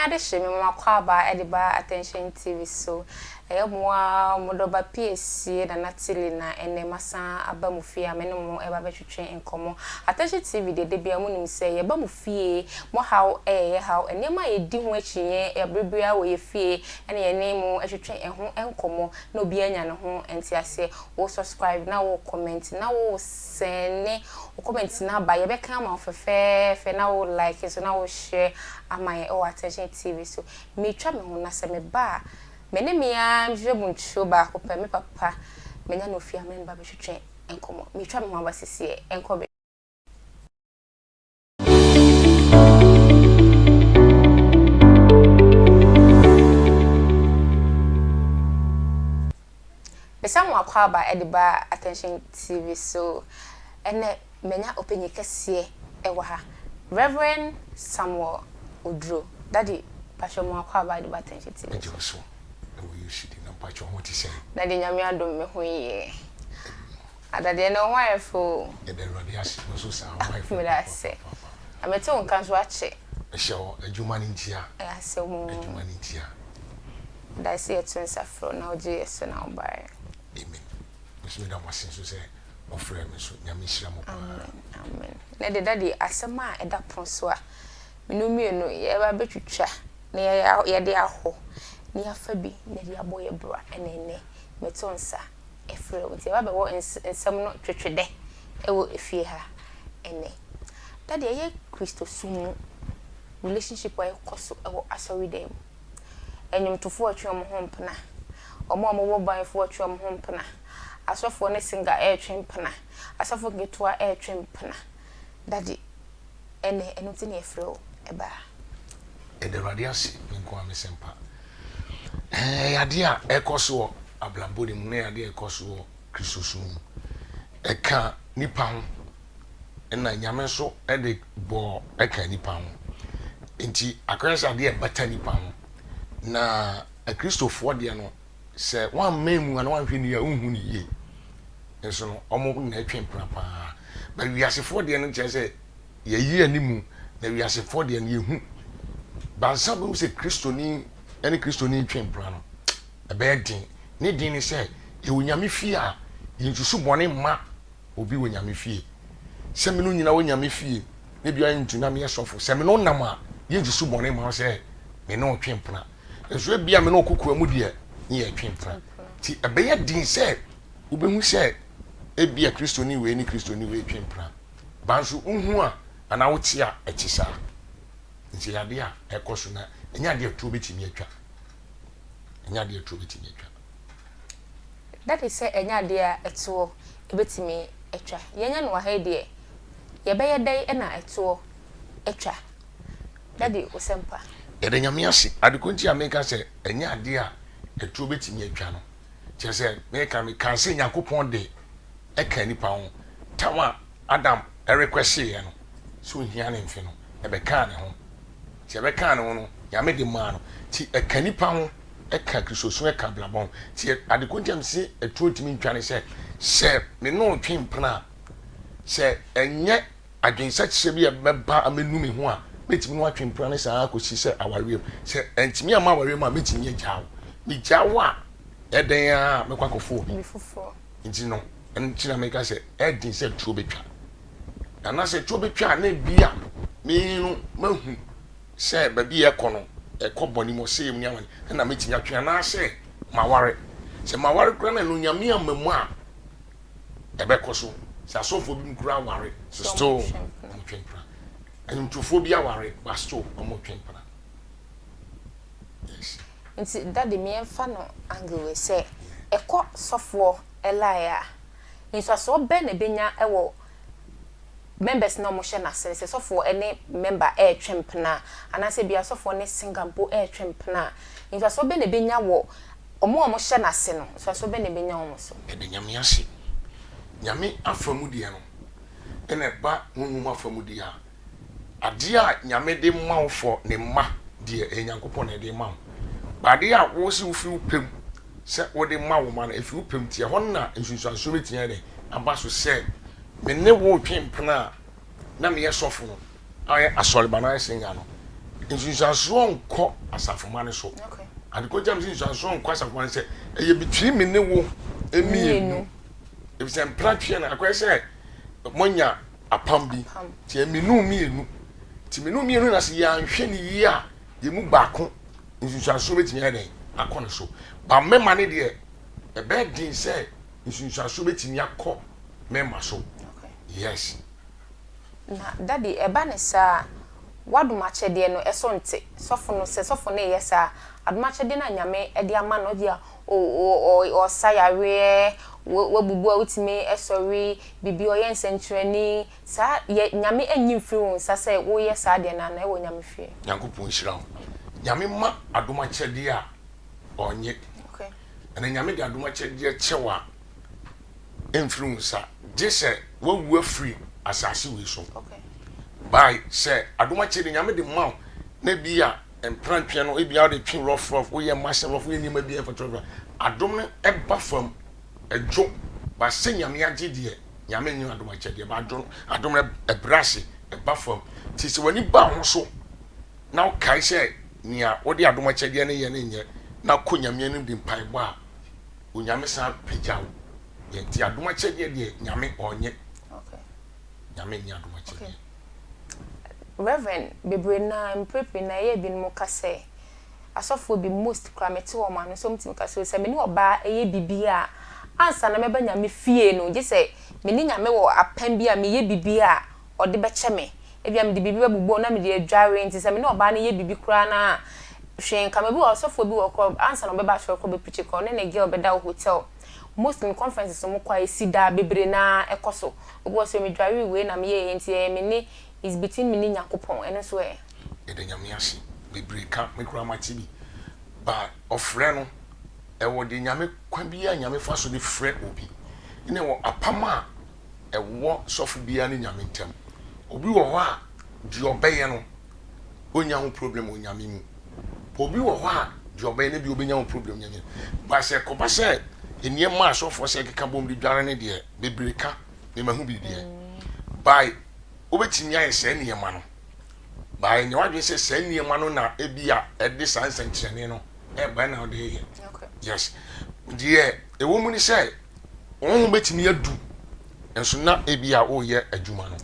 adehye me mama akwaaba de ba Attention TV so. Ɛyɛ mo ara mo dɔba Piesie Nana Tilly na ɛnnɛ masan aba mo fie a me ne mo reba abɛtwetwe nkɔmmɔ. Attention TV deɛ da biara monim sɛ yɛba mo fie, mo haw yɛ yɛ haw, nneɛma a yɛdi ho akyinnye bere biara wɔ yɛ fie ɛna yɛne mo twetwe ɛho nkɔmmɔ na obiara nya ne ho nteaseɛ. Wo subscribe na wo comment na wo sɛne wo comment no aba yɛbɛka ama wo fɛfɛɛfɛ na wo like nso na wo share ama yɛn ɛwɔ Attention TV so. Metwa me ho na sɛ meba a me ne me ara mehwehwɛ mu ntuo baako pɛ me papa manya no ofie a me ne no ba bɛtwetwe nkɔmmɔ. Metwa me ho aba sisiɛ ɛnkɔ baabi. Mesa mo akwaaba de ba Attention TV so. Ɛnɛ manya ɔpanyin kɛseɛ wɔ ha, Rev. Samuel Oduro. Daddy, mpakyɛw mo akwaaba de ba Attention TV so. Megye wo so wɔ Yesu din na mpakyɛw ho te sɛn? Daddy, Nyame adom me ho yie. Ada deɛ ne ho ayɛ fɛ o. Yɛda Awurade ase wo nso saa wo ho ayɛ fɛ Meda ase. papaapa. Na mete wo nka nso akyɛ. Ɛhyɛ hɔ, adwuma no ntia. Ɛyɛ asɛm o. Adwuma no ntia. Meda ase yɛto nsa frɛ wo na wogye yɛ so na wobaeɛ. Amen. Me nso meda mo ase nso sɛ mofrɛɛ me nso. Nyame nhyira mo paa. Amen, amen. Nɛ de daddy asɛm a ɛda pono so a me ne wo mmienu yɛreba abɛtwitwa na yɛde ahɔ na yɛafa bi na yɛde abɔ yɛ bra ɛna ɛnɛ meto nsa frɛ wo. Nti yɛba bɛwɔ nsɛm no twetwedɛ wɔ efie ha ɛnɛ. Daddy ɛyɛ Kristosom mu relationship a ɛkɔ so wɔ asɔredan mu. Nnwomtofoɔ retwe wɔn ho mpena, wɔn a wɔbɔ ban foɔ retwe wɔn ho mpena, asɔfoɔ ne singer retwe mpena, asɔfo nketewa retwe mpena. Daddy ɛnɛ ɛno nti na yɛfrɛ wo ɛbaa. Yɛda Awurade ase me nko ara me sɛmpa. Ɛyɛ adeɛ a ɛkɔ so wɔ abrabɔ no mu na ɛyɛ adeɛ a ɛkɔ so wɔ Kristosom mu. Ɛka nipa ho ɛna Nyame nso de bɔɔ ɛka nipa ho. Nti akɔyɛ sɛ adeɛ a ɛbata nipa ho. Na Akristofoɔ deɛ no sɛ woammɛn mu anaa woanhwɛ ni a wonhu no yie. Nso no wɔn na ɛtwe mpena paa. But wiasefoɔ deɛ no kyerɛ sɛ Yɛyi yɛn ani mu, na wiasefoɔ deɛ no yɛhu. Bansa bɛhu sɛ Kristoni ne Kristoni retwe mpena no, ɛbɛyɛ den. Ne den ne sɛ, yɛwɔ Nyame fie a, yɛnsusu bɔne mma obi wɔ Nyame fie. Sɛ me ne wo nyina wɔ Nyame fie, na ebi ayɛ ntu na meyɛ sɔfo, sɛ me ne wo nam a, yɛnsusu bɔne mma wo sɛ me ne wo twe mpena. Nso ebia me ne wo kokoa mu deɛ, ne yɛtwe mpena. Nti ɛbɛyɛ den sɛ wobɛhu sɛ ebia Kristoni wei ne Kristoni wei retwe mpena. Nanso wohu a anaa wote a, ɛte saa. Nti ɛyɛ adeɛ a ɛkɔ so na ɛnyɛ adeɛ a tuo bɛtumi atwa. Ɛnyɛ adeɛ a tuo bɛtumi atwa. That is sɛ ɛnyɛ adeɛ a ɛtoɔ bɛtumi atwa. Yɛnyɛ no wɔ ha yi deɛ, yɛbɛyɛ dɛn na ɛtoɔ atwa? Daddy, wo sɛmpa. Yɛda Nyame ase. Ade ko nti a meka sɛ ɛnyɛ adeɛ a ɛtoɔ bɛtumi atwa no, kyerɛ sɛ meka mekaa sɛ Nyankopɔn de ɛka nnipa ho. Tam a Adam rekwɛhyeeɛ no, sɛ ɔhia ne mfe no, ɛbɛkaa ne ho. Nti ɛbɛkaa ne ho no, Nyame de maa no. Nti ɛka nnipa ho, ɛka Kristosom, ɛka abrabɔ ho. Nti ade ko nti a mese atuo ntumi ntwa ne sɛ, sɛ me ne wo twe mpena a, sɛ ɛnyɛ adwensakyera bi a ɛbɛba amɛnu me ho a, mɛtumi ne wo atwe mpena no saa ara kɔsi sɛ awareɛ mu. Sɛ ɛntumi amma awareɛ mu a, mɛtumi agyaa wo. Megyaa wo a, ɛdɛn ara a mɛkɔ akɔfa obi. Nti no, ɛno nti na meka sɛ ɛyɛ den sɛ tuo bɛtwa. Anaasɛ tuo bɛtwa a na ebia me no mahu sɛ baabi a ɛkɔ no, ɛkɔ bɔne mu, ɔsɛeɛ mu ne amane, ɛna mɛtumi atwe anaasɛ maware. Sɛ maware koraa na ɛno Nyame amma mu a, ɛbɛkɔ so. Sɛ asɔfoɔ bi mu koraa aware, so still wɔtwe mpena. Nnwomtofoɔ bi aware, but still wɔtwe mpena. Yes. Nti daddy me yɛnfa no angle wei sɛ ɛkɔ sɔfoɔ line a nsuasoɔ bɛn na ɛbɛnya wɔ members no a wɔhyɛ n'ase no sɛ sɔfoɔ ne member ɛretwe mpena a anaasɛ ebia sɔfoɔ ne singer mpo ɛretwe mpena a nsuasoɔ bɛn na ɛbɛnya wɔ wɔn a wɔhyɛ n'ase no nsuasoɔ bɛn na ɛbɛnya wɔn so. Yɛda Nyame ase. Nyame afa mu deɛ no ɛna ɛba honhom afa mu deɛ a Adeɛ a Nyame de ma wo for ne mma deɛ, ɛyɛ Nyankopɔn na ɛde ma wo. But adeɛ a wo se wofiri wo pɛ mu sɛ wode ma wo mma no, ɛfiri wo pɛ mu nti ɛhɔ no na nsunsuansoɔ bɛtumi ayɛ dɛn aba so sɛ me ne wo retwe mpena a na meyɛ sɔfo no, ayɛ asɔreba no ayɛ singer no. Nsunsuansoɔ nkɔ asafomma no so. Ade koro nti a mese nsunsuansoɔ nkɔ asafomma no sɛ ɛyɛ between me ne wo mmienu. Efisɛ mpena tweɛ no akɔyɛ sɛ moanya apam bi. Nti ɛyɛ me ne wo mmienu. Nti me ne wo mmienu na sɛ yɛanhwɛ no yie a, yɛn mu baako nsunsuansoɔ bɛtumi ayɛ dɛn akɔ ne so. Ba mmarima no deɛ, ɛbɛyɛ den sɛ nsunsuansoɔ bɛtumi akɔ mmarima so. Yes. Na daddy ɛba no saa a, w'adom akyɛdeɛ no ɛso nte, sɔfo no sɛ sɔfo no reyɛ saa a, adom akyɛdeɛ no a Nyame de ama no, ebia ɔsa yareɛ, wabubu a wotumi sɔre, biribi ɔyɛ nsɛnkyerɛnne, saa yɛ Nyame anyi mfiri wo nsa sɛ woyɛ saa adeɛ no anaa ɛwɔ Nyame fie. Nyankopɔn nhyira wo. Nyame ma adom akyɛdeɛ a ɔnnye. Ɛna Nyame de adom akyɛdeɛ kyɛ wo a, mfiri wo nsa gye sɛ woawu afiri asase wei so. By sɛ adom akyɛde Nyame de ma wo na bi a mprantweɛ no ebi a wode twe rough rough woyɛ mmasɛm rough woyɛ nneɛma bi a ɛmfata rough adom no ɛba fam ɛdwo ba sɛ Nyame agye deɛ Nyame nye adom akyɛdeɛ ba adom adom no ɛbrɛ ase ɛba fam nti sɛ w'ani ba ho so na wokae sɛ nea wode adom akyɛdeɛ no yɛ no nyɛ na kɔ Nyame anim de mpaebɔ a Onyame san pagya wo yɛ nti adom akyɛdeɛ deɛ Nyame ɔnyɛ Nyame nyɛ adom akyɛdeɛ. Rev. Bebree no ara mprɛ pii no ara ɛyɛ a binom ka sɛ asɔfoɔ bi most koraa mete wɔn ano sɛ wɔtumi ka sɛ sɛ me ne ɔbaa yɛ biribi a ansa na mɛba Nyame fie no gye sɛ me ne Nyame wɔ apam bi a meyɛ biribi a ɔde bɛkyɛ me. Ebia mede biribi bɛbobɔ mu na mede adware nti sɛ me ne ɔbaa no yɛ biribi koraa no a, hwee nka me. Obi wɔ hɔ, ɔsɔfoɔ bi wɔ hɔ koraa, ansa na ɔbɛba asɔre koraa ɔbɛpreachi koraa, ɔne ne girl bɛda wɔ hotel. Most no conferences a wɔkɔ a ɛsi daa bebree no ara ɛkɔ so. Obi wɔ hɔ sɛ medwaree wei na meyɛɛ yei nti ɛyɛ me ne, it's between me ne Nyankopɔn. Ɛno nso ɛ? Yɛda Nyame ase bebree ka, me koraa mate bi. But ɔfrɛ no, ɛwɔ deɛ Nyame, kwan biara a Nyame fa so de frɛ obi, ɛna ɛwɔ apam a ɛwɔ sɔfo biara ne Nyame ntam. Obi wɔ hɔ a, deɛ ɔbɛyɛ no, ɔnnya ho problem wɔ Nyame mu. Obi wɔ hɔ a, deɛ ɔbɛyɛ no bi ɔbɛnya ho problem Nyame mu. But sɛ ɛkɔba sɛ nneɛma a sɔfoɔ sɛ ɛkeka bom de dware no deɛ, bebree ka, me mahu biribi ɛ. By wobɛtumi ayɛ saa nneɛma no, by nyɛ w'adwene sɛ saa nneɛma no na ebi a ɛde saa nsɛnkyerɛnne no ɛba na wode yɛ. Yes. Deɛ ɛwɔ mu ne sɛ, Wo ho bɛtumi adu nso na ebia woreyɛ adwuma no.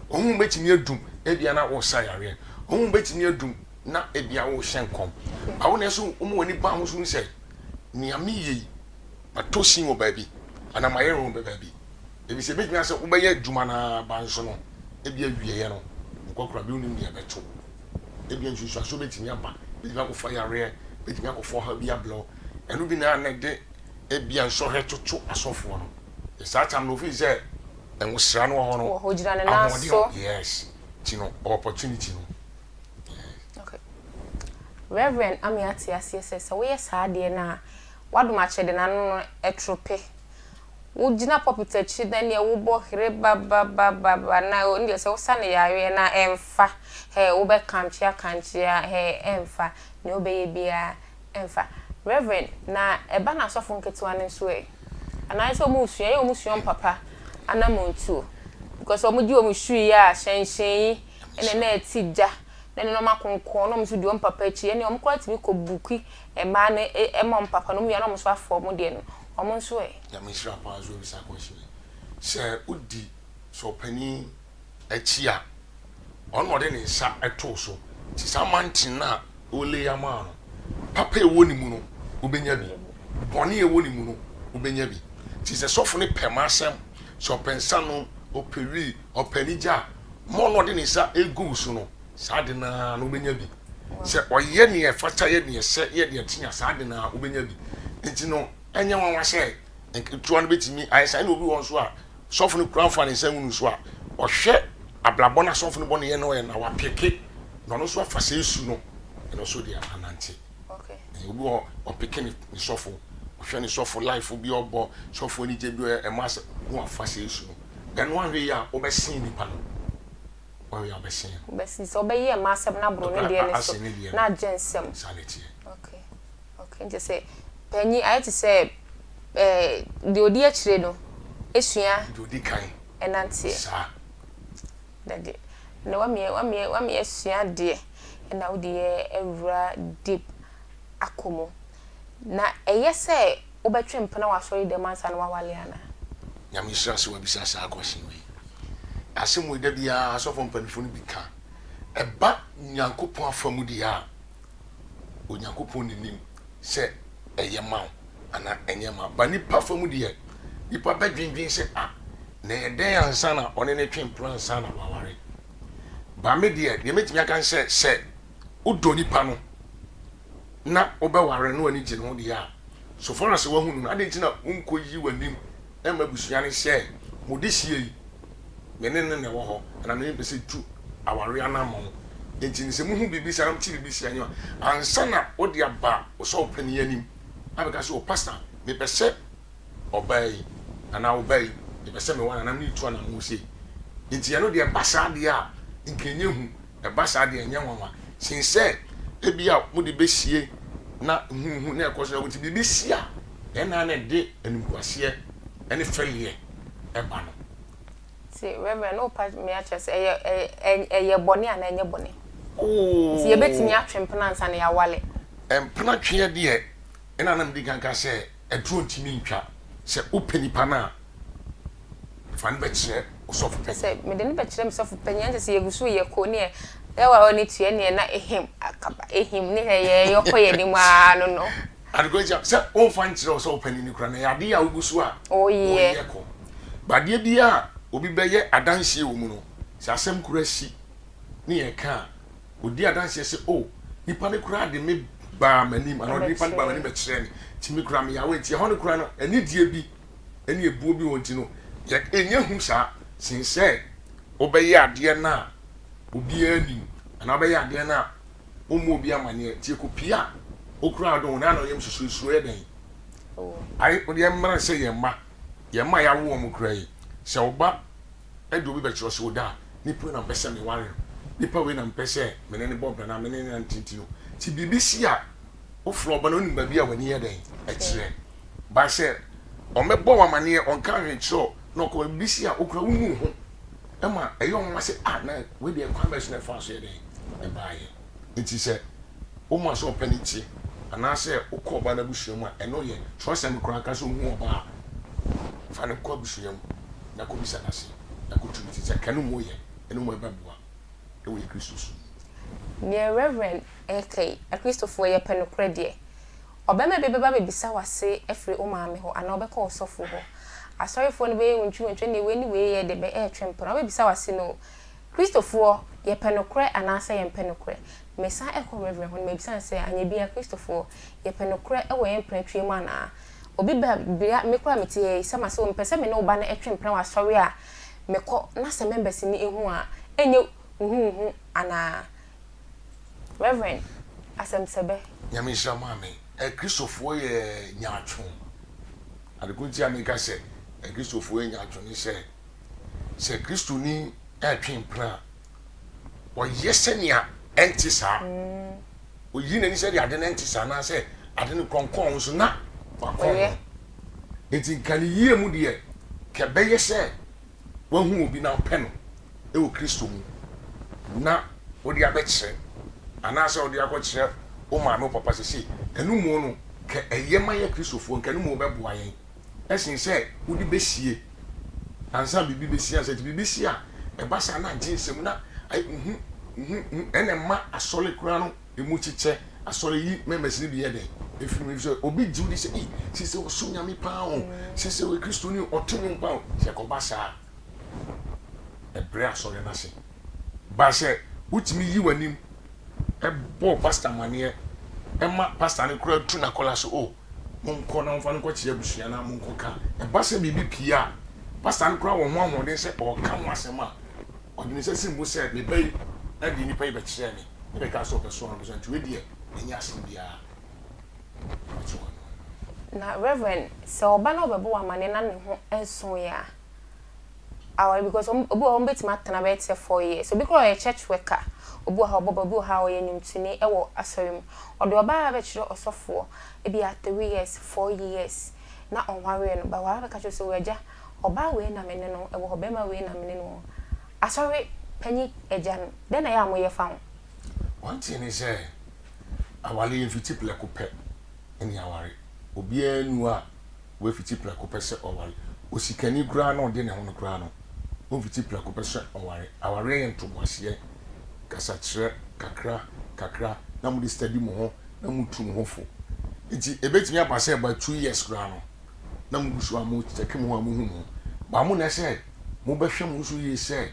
Wo ho bɛtumi adu ebia na woresa yareɛ. Wo ho bɛtumi adu na ebia worehyɛ nkɔm. Ba wo na ɛso wɔn w'ani ba ho so sɛ nea meyɛ yi matɔ sin wɔ baabi anaa mayɛ wrong wɔ baabi. Ebi sɛ ebɛtumi asɛ wobɛyɛ adwuma no ara ba nso no ebia wieɛ no nkɔkora bi wonim nea ɛbɛto. Ebia nsunsuansoɔ bɛtumi aba, bɛtumi akɔfa yareɛ, bɛtumi akɔfa ɔhaw bi abrɛ wo. Ɛno bi na na ɛde ebia nsɔhwɛ toto asɔfoɔ no. Yɛ saa tam no ofii sɛ nwosra no wɔ hɔ no. Wɔ hɔ gyina ne nan so. Yes. Ti no opportunity no. Yes. Okay. Reverend ama yɛate aseɛ sɛ sɛ woyɛ saa adeɛ no a w'adom akyɛde no ano no ɛtrope. Wogyina pulpit akyi na neɛ wobɔ here bababababa na ɛno deɛ sɛ wosa no yareɛ no a ɛmfa. Hɛ wobɛkankye akankye a hɛ ɛmfa. Nea wobɛyɛ biara Ɛmfa. Rev. Na ɛba no asɔfo nketewa no nso ɛ? Anaa sɛ wɔn resua, ɛyɛ wɔn sua wɔn papa anamontuo. Because wɔn gye wɔn sui yi a, hyɛnhyɛn yi, ɛna na ɛte gya, na ɛne wɔn akonkɔn, na wɔn nso di wɔn papa akyi, ɛne wɔn koraa tumi kɔ buki mmaa no ɛma wɔn papa no, wɔn wie a na wɔn nso afa wɔn deɛ no, wɔn nso ɛ? Nyame nhyira paa nso wabisa question yi. Sɛ wodi sɛ ɔpanin akyi a, ɔno na ɔde ne nsa too so. Nti saa mountain no a ɔlay ama wo no, papa a ɛwɔ ne mu no, wobɛnya bi. Bɔne a ɛwɔ ne mu no, wobɛnya bi. Nti sɛ sɔfo no pɛ m'asɛm, sɛ ɔpɛ nsa nom, ɔpɛ wii, ɔpɛ anigye a, ma ɔno ɔde ne nsa gu wo so no, saa ade no ara no wobɛnya bi. Sɛ ɔyɛ nea ɛfata, yɛ nea ɛsɛ, yɛ nea ɛteɛ a, saa ade no ara wobɛnya bi. Nti no, ɛnyɛ nwanwa sɛ nketewa no bɛtumi ayɛ saa. Ɛna obi wɔ hɔ nso a, sɔfo no kura mfa ne nsa ngu no so a, ɔhwɛ abrabɔ no a sɔfo no bɔ no yɛ na ɔyɛ na wapeke na ɔno nso afa saa su no ɛno nso de anante. Obi wɔ ɔpeke ne sɔfo, ɔhwɛ ne sɔfo life bi ɔbɔ, sɔfo anigye bi ɔyɛ ɛma sɛ na wafa saa su no. Ɛno ahwɛ yi a wobɛsen nipa no. Wahwɛ yi a wobɛsen no. Wobɛsen sɛ wobɛyɛ ɛma asɛm no aboro ne deɛ no so na agye nsam. Saa na ɛteɛ. Okay. Okay, nti sɛ panyin ayɛ te sɛ ɛɛ deɛ odi akyire no esua. Deɛ odi kan. Ɛnanteɛ. Saa. Dade na wamia wamia wamia sua adeɛ. na wode yɛ awura deep akɔ mu. Na ɛyɛ sɛ wobɛtwe mpena wɔ asɔre dɛm ansa na woawale anaa? Nyame nhyira sɛ wabisa saa question wei. Asɛm wei da biara asɔfo mpanyinfo no bi ka. Ɛba Nyankopɔn afa mu deɛ a, Onyankopɔn na nim sɛ ɛyɛ ma wo anaa ɛnyɛ ma wo. Ba nipa fa mu deɛ, nipa bɛdwendwen sɛ ah, na ɛyɛ dɛn ansa na ɔne no twe mpena ansa na waware. Ba me deɛ, deɛ mɛtumi aka ne sɛ, sɛ wodɔ nipa no na wobɛware no w'ani gye ne ho deɛ a, so far as wahu no no, adɛn nti na wonkɔyi w'anim mma abusua no sɛ mo dehyeɛ yi, me ne no na ɛwɔ hɔ, anaa me ne no pɛ sɛ tu awareɛ anammɔn. Enti no sɛ mohu biribi saa na mote biribi saa anim a, ansa na wode aba wo sɔfo panin anim abɛka sɛ, O pastor, mepɛ sɛ ɔbaa yi anaa ɔbaa yi, mepɛ sɛ meware anaa mene no tu anammɔn sei. Enti ɛno deɛ ɛba saa deɛ a, nka ɛnyɛ hu, ɛba saa deɛ ɛnyɛ nwanwa, sen sɛ ebia mode bɛsie na huhu na ɛkɔ so na nti biribi si a, ɛnna na ɛde animguaseɛ ne fɛreɛ ba no. Nti Reverend wo pa me akyerɛ sɛ ɛyɛ ɛyɛ ɛyɛ bɔne anaa ɛnyɛ bɔne? Nti yɛbɛtumi atwe mpena ansa na yɛawale? Mpena tweɛ deɛ ɛna na medi kan ka sɛ aduro ntumi ntwa. Sɛ wopɛ nipa no a, fa no bɛkyerɛ wo sɔfo panyin. Sɛ mede no bɛkyerɛ me sɔfo panyin ɛnkyɛ sɛ yɛgu so yɛ ko ne yɛwɔ ne tua neɛ na ehim akaba ehim ne yɛ yɛkɔ yɛn anim ara no no. Adekorɔ nti a, sɛ womfa nkyerɛ wo sɔfo panin no koraa no, ɛyɛ adeɛ a wogu so a woyɛ kɔ. But adeɛ biara a obi bɛyɛ adanseɛ wɔ mu no, sɛ asɛm koraa si ne yɛka a, ɔdi adanseɛ sɛ, oh, nipa no koraa de me baa m'anim, anaa ɔde nipa no baa m'anim bɛkyerɛɛ me, nti me koraa meyɛ aware. Nti ɛhɔ no koraa no, anidie bi ne ebuo bi wɔ hɔ nti no, yɛ, ɛnyɛ hu saa sen sɛ wobɛyɛ adeɛ no a obiara nim, anaa wobɛyɛ adeɛ no a Wommɔ obi amanneɛ nti ɛkɔpie a wokura ade wo na na ɔyam susuro suro yɛ dɛn? Ae wode ɛmmra sɛ yɛn mma yɛn mma a yɛawo wɔn kura yi sɛ wo ba de obi bɛkyerɛ sɛ oda a nipa wei na mpɛ sɛ meware no nipa wei na mpɛ sɛ me ne no bɔ bra na me ne no nante nti no nti biribi si a wofrɛ ɔba no wonim baabi a w'ani yɛ dɛn ɛkyerɛ ba sɛ ɔmmɛbɔ wo amanneɛ ɔnka hwee nkyerɛ wo na ɔkɔ biribi si a wokura wonu wo ho ɛma ɛyɛ ɔnwanwa sɛ ah na wei deɛ kwan bɛn so na ɛfaa so yɛ dɛn ɛbaeɛ. Nti sɛ woma sɛ ɔpɛ no te anaasɛ wokɔ ɔbaa no abusua mu a, ɛno yɛ twerɛsɛm koraa ka sɛ wohu ɔbaa a, fa no kɔ abusua mu na kɔbisa n'ase na kɔtu ne ti. Sɛ ka no mu yɛ, ɛno mu ɛbɛboa wɔ yɛ Kristo som mu. Deɛ Rev. Reka yi, Akristofoɔ yɛpɛ nokorɛ deɛ. Ɔbarima bi bɛba abɛbisa w'ase afiri wo maame hɔ anaa ɔbɛkɔ ɔsɔfo hɔ. Asɔrefoɔ no bɛyɛ wontwiwontwi ɛnneɛ wei ne wei yɛ de bɛ ɛretwe mpena. Ɔbɛbisa w'ase no o. Kristofoɔ, yɛpɛ nokorɛ anaasɛ yɛmpɛ nokorɛ? Mesan kɔ Reverend hɔ no mabisa no sɛ, anyɛ biaa Kristofoɔ, yɛpɛ nokorɛ wɔ yɛn mpena twie mu anaa? Obi ba bia, me koraa mete ha yi, sɛ mase o mepɛ sɛ me ne wo ba no twe mpena wɔ asɔre a mekɔ na sɛ members no hu a, ɛnyɛ huhuuhu anaa? Reverend, asɛmsɛbɛ. Nyame nhyira maame. Akristofoɔ yɛ nyaatwom. Ade ko nti a meka sɛ Akristofoɔ yɛ nyaatwom ne sɛ, sɛ Kristoni retwe mpena a, ɔyɛ sɛnea ɛnte saa. Oyi n'ani sɛdeɛ ade no ɛnte saa anaasɛ ade no kɔnkɔn ho so na wakɔn ho. Nti nka ne yie mu deɛ, ka ɛbɛyɛ sɛ wahu obi na ɔpɛ no wɔ Kristo mu na wode abɛkyerɛ anaasɛ wode akɔkyerɛ wo maame wo papa sɛ sei. Ɛno mu no, ka ɛyɛ ma yɛ Kristofoɔ, nka ɛno mu bɛboa yɛn. sen sɛ wode besie ansa biribi besi ansa. Nti biribi si a, ɛba saa na agye nsam na ayɛ hu hu hu. Ɛna ɛma asɔre koraa no emu kyekyɛ. Asɔre yi members no bi yɛ dɛn? Efiri mu efisɛ obi gye wo di sɛ, ei, sese ɔsom Nyame paa o, sese ɔyɛ Kristoni o, ɔto nnwom paa o. Sɛ ɛkɔba saa a, ɛbrɛ asɔre no ase. Ba sɛ wotumi yi w'anim bɔ pastor amaneɛ ma pastor no koraa tu n'akɔla so, oh, monkɔ na momfa no nkɔkyerɛ abusua na monkɔka. Ɛba sɛ biribi pue a, pastor no koraa wɔ ho ahoɔden sɛ ɔreka ho asɛm a, ɔde ne nsa si ne bo sɛ, me ba yi de nnipa yi bɛkyerɛɛ me, na bɛkaa sɛ ɔbɛsoa no, ɔbɛsoa no, nti wei deɛ ɛnyɛ asɛm biara. Ɔte hɔ no. Na Reverend, sɛ ɔba na ɔbɛbɔ wo amaneɛ na ne ho nsoeɛ a, aware because obi wɔ hɔ wɔbɛtumi atena bɛyɛ te sɛ 4 years. Obi koraa ɔyɛ church worker, obi wɔ ha ɔbɔ bra, obi wɔ ha ɔyɛ nnwomtoni wɔ asɔre mu. Ɔde ɔbaa abɛkyerɛ ɔsɔfoɔ ebia 3 years, 4 years na ɔnwareɛ no, but waba abɛka kyerɛ wo sɛ, o agya, ɔbaa wei na me ne no wɔ hɔ, barima wei na me ne no wɔ hɔ. Asɔre panyin agya no, dɛn na ɛyɛ a moyɛ fa ho? One thing ne sɛ, aware yɛmfiti prɛko pɛ ne aware. Obiara nni hɔ a wafiti prɛko pɛ sɛ ɔware. Osikani koraa na ɔde ne ho no koraa no, ɔmfiti prɛko pɛ sɛ ɔware. Awareɛ yɛ ntoboaseɛ, kasakyerɛ kakra kakra na mode study mo ho na motu mo ho fo. Nti ɛbɛtumi aba sɛ by 2 years koraa no na mogu so a mo check mo ho a mohu mo ho. But mo na ɛsɛ mobɛhwɛ mo nso yie sɛ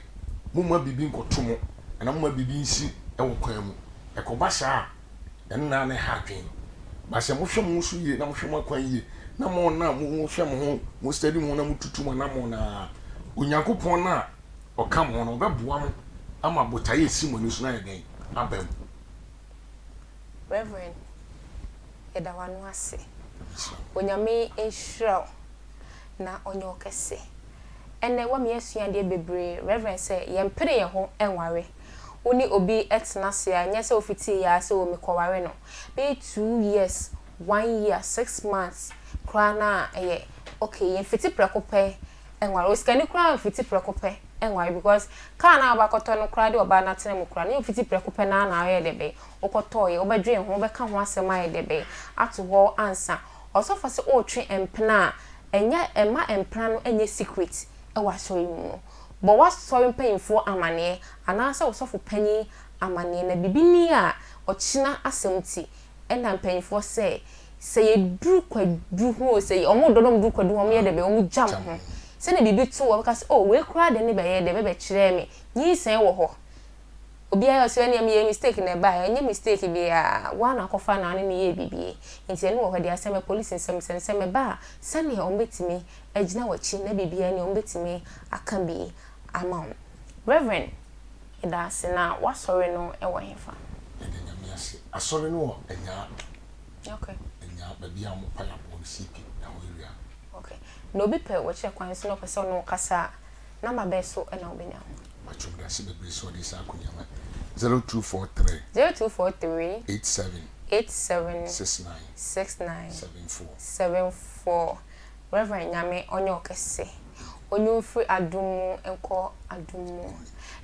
momma biribi nkɔto mo anaa momma biribi nsi wɔ kwan mu. Ɛkɔba saa a, ɛno na na ɛha adwene. But sɛ mohwɛ mo ho so yie na mohwɛ mo akwan yie na mo na mohwɛ mo ho, mo study mo ho na motutu mo anammɔn no a, Onyankopɔn no a ɔka mo ho no, ɔbɛboa mo ama botaeɛ a ɛsi mo ani so no ayɛ dɛn? Aba mu. Reverend, yɛda w'ano ase. Onyame nhyira wo na ɔnyɛ wo kɛse. Ɛnnɛ woama yɛasua adeɛ bebree. Reverend sɛ yɛmpere yɛn ho nware. Wo ne obi tena ase a, ɛnyɛ sɛ wofitii yɛ ara sɛ oh mekɔware no. Bɛyɛ 2 years, one year, 6 months koraa no a ɛyɛ okay. Yɛmfiti prɛko pɛ nware. Osikani koraa mfiti prɛko pɛ nware because car no a wobɛakɔtɔ no koraa de ɔbaa no atena mu koraa no, ɛnyɛ wofiti prɛko pɛ no ara na woyɛ dɛ bɛn, wokɔtɔeɛ. Wobɛdwen ho, wobɛka ho asɛm ayɛ dɛ bɛn ato hɔ ansa. Ɔsɔfo sɛ wotwe mpena a, ɛnyɛ ɛmma mpena no nyɛ secret wɔ asɔre mu no. Bɔ w'asɔre mpanyimfoɔ amanneɛ anaasɛ wo sɔfo panyin amanneɛ na biribi ni a ɔkyena asɛm nti ɛna mpanyimfoɔ sɛ sɛ yɛduru kwadu ho o sɛ wɔn dɔ na wɔduru kwadu ho wɔyɛ dɛ bɛn wɔn gyam ho sɛnea biribi to wɔn bɛka sɛ oh wei koraa de ne bɛyɛ dɛ bɛbɛkyerɛɛ me nyinsɛn wɔ hɔ obiara yɛ ɔsɛ ɛnneɛ meyɛ mistake na ɛbaeɛ ɛnyɛ mistake biara woa na akɔfa na ne ne yɛ biribi nti ɛno wɔ hɔ deɛ asɛm ɛ polisi nsɛm sɛ nsɛm ɛba a sɛnea wɔn bɛtumi agyina w'akyi na biribiara ni wɔn bɛtumi aka bi ama wo. Reverend, yɛda ase na w'asɔre no wɔ hefa? Yɛda Nyame ase. Asɔre no wɔ Anyaa. Anyaa, baabi a wɔpae aboɔ no, CP, ɛhɔ area. Okay. Na obi pɛ wɔkyerɛ kwan so na ɔpɛ sɛ ɔne wo kasa a, number bɛn so na wobɛnya wo? Matwo meda ase bebree sɛ ɔde saa akonya ma. 0243. 0243. 87. 87. 69. 69. 74. 74. Reverend, Nyame ɔnyɛ wo kɛse. Ɔnyi wo mfiri adom mu nkɔ adom mu.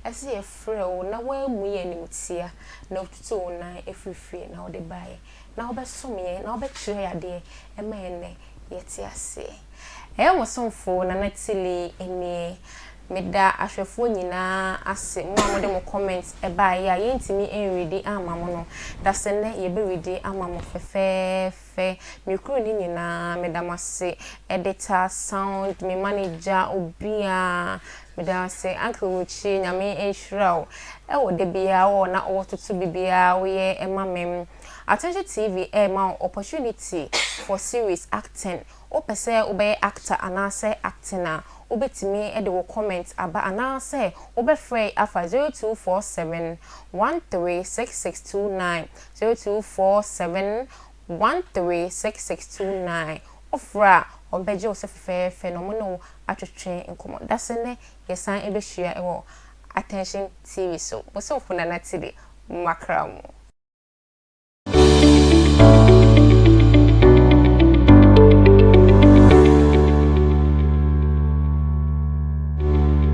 Ɛsɛ yɛfrɛ wo na woammu yɛn animtia na wotutu wo nan afiri fie na wode baeɛ na wobɛsom yɛn na wobɛkyerɛ yɛn adeɛ ɛma ɛnnɛ yɛte aseɛ. Ɛyɛ mo somfo Nana Tilly nie. Meda ahwɛfoɔ nyinaa ase, mo a mode mo comment baeɛ a yɛntumi nredi amma mo no, dasɛ nnɛ yɛbɛredi ama mo fɛfɛɛfɛ. Me crew no nyinaa meda mo ase, editor, sound, me manager, obiara meda ase. Uncle Wuchi, Nyame nhyira wo ɛwɔ da biara wɔ na wɔtoto biribiara woyɛ ɛma me. Attention TV ɛrema wo opportunity for series acting. Wopɛ sɛ wobɛyɛ actor anaasɛ acting a, wobɛtumi de wo comment aba anaasɛ wobɛfrɛ afa 0247 136629, 0247 136629. Wofrɛ a, ɔbɛgye wo sɛ fɛfɛɛfɛ na ɔmo ne wo atwetwe nkɔmmɔ. Dase nnɛ yɛsan bɛhyia wɔ Attention TV so. Mo somfo Nana Tilly, makra mo.